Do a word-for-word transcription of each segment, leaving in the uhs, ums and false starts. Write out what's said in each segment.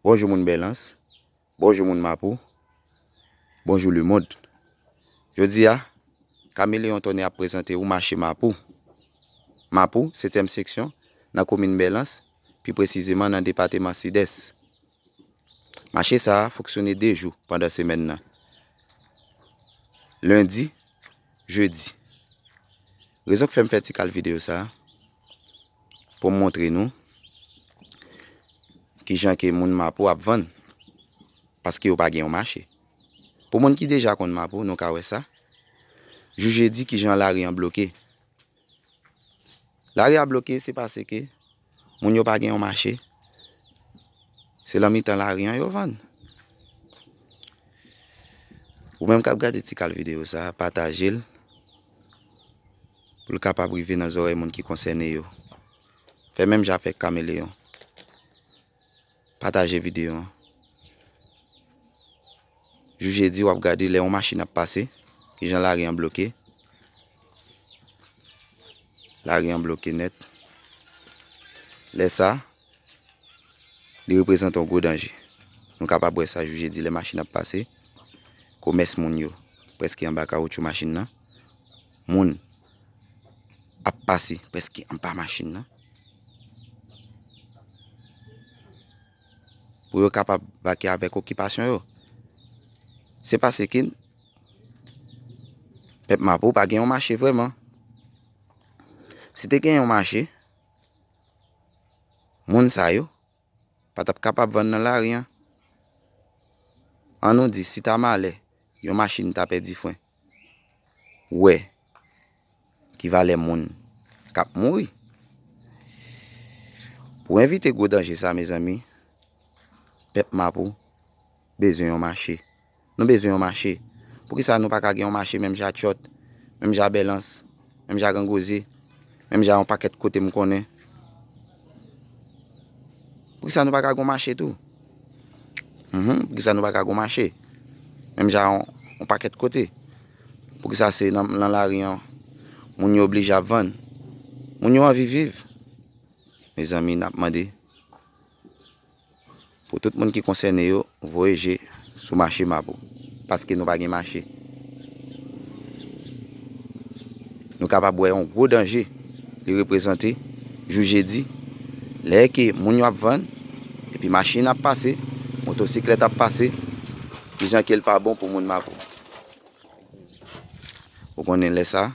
Bonjou moun Bèlans. Bonjou moun Mapou. Bonjou lemonn. Jodi a, Kameleyon Tonnè ap prezante ou mache Mapou. Mapou, setyèm seksyon, nan komin Bèlans, pi presizeman nan depateman Sidès. Mache sa a fonksyone de jou pandan semèn nan. Lendi, jedi. Rezon k fè m fè ti kal videyo sa a, pou m montre nou kijan ke moun Mapou ap vann, paske yo pa gen yon mache. Pou moun ki deja konn Mapou, nou ka wè sa. Jou jedi, kijan lari an bloke. Lari a bloke, se paske moun yo pa gen yon mache. Se lan mitan lari an yo vann. Ou menm k ap gade ti kal videyo sa a, pataje l pou l kapab rive nan zòrèy moun ki konsène yo. Fè menm jan avèk Kameleyon. Pataje videyo an. Jou jedi, w ap gade lè yon machin ap pase, kijan lari an bloke. Lari an bloke nèt. Lè sa, li reprezante yon gwo danje. Nou kapab wè sa jou jedi lè machin ap pase. Komès moun yo prèske anba kawotchou machin nan. Moun ap pase prèske anba machin nan. Pou yo kapab vake avèk okipasyon yo. Se paske pèp Mapou pa gen yon mache vrèman. Si te gen yon mache, moun sa yo pa t ap kapab vann nan lari an. An nou di, si ta malè, yon machin ta pèdi fren, wè ki valè moun k ap mouri. Pou evite gwo danje sa, mezanmi, pèp Mapou bezwen yon mache. Nou bezwen yon mache. Poukisa nou pa ka gen yon mache menm jan Tchòt, menm jan Bèlans, menm jan Grangozye, menm jan yon pakèt kote m konnen? Poukisa nou pa ka gen yon mache tou? Mhm, poukisa nou pa ka gen yon mache? Menm jan yon, yon pakèt kote. Poukisa se nan, nan lari an moun yo oblije ap vann? Moun yo anvi viv. Mezanmi, n ap mande pou tout moun ki konsène yo voye je sou mache Mapou, paske nou pa gen mache. Nou kapab wè yon gwo danje li reprezante jou jedi, lè ke moun yo ap vann, epi machin ap pase, motosiklèt ap pase, kijan ke l pa bon pou moun Mapou. Ou konnen lè sa,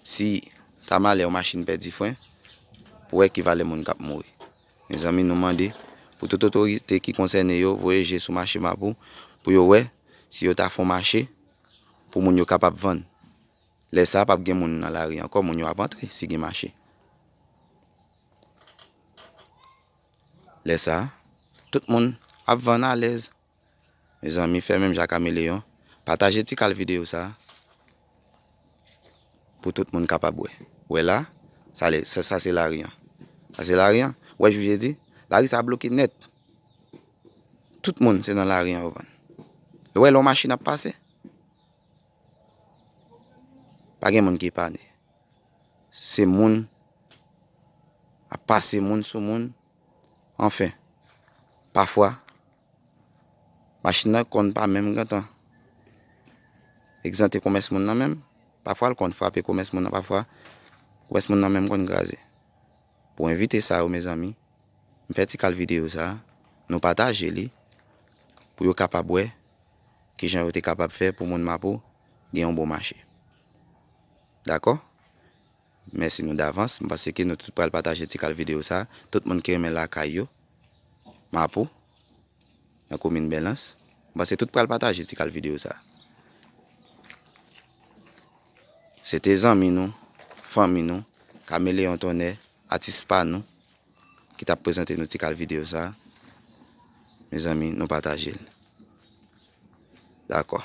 si ta malè yon machin pèdi fren, pou wè ki valè moun k ap mouri. Mezanmi, nou mande pou tout otorite ki konsène yo voye je sou mache Mapou pou yo wè si yo ta fè yon mache pou moun yo kapab vann. Lè sa, p ap gen moun nan lari ankò, moun yo ap antre si gen mache. Lè sa, tout moun ap vann alèz. Mezanmi, fè menm jan Kameleyon. Pataje ti kal videyo sa a pou tout moun kapab wè. Wè la, sa, le- sa, sa se lari an. Sa se lari an. Wè jou jedi, lari sa bloke nèt. Tout moun se nan lari an yo vann. Wè lè yon machin ap pase, pa gen moun ki epanye. Se moun ap pase moun sou moun. Anfen, pafwa, machin nan konn pa menm gentan egzante komès moun nan menm. Pafwa, l konn frape komès moun nan, pafwa, komès moun nan menm konn kraze. Pou envite sa yo, mezanmi, m fè ti kal videyo sa a, nou pataje li, pou yo kapab wè kijan yo te kapab fè pou moun Mapou gen yon bon mache. Dakò? Mèsi nou davans. M panse ke nou tout pral pataje ti kal videyo sa a. Tout moun ki renmen lakay yo, Mapou, nan komin Bèlans, m panse tout pral pataje ti kal videyo sa a. Se te zanmi nou, fanmi nou, Kameleyon Tonnè, atis pa nou, ki t ap prezante nou ti kal videyo sa a. Mezanmi, nou pataje l. Dakò.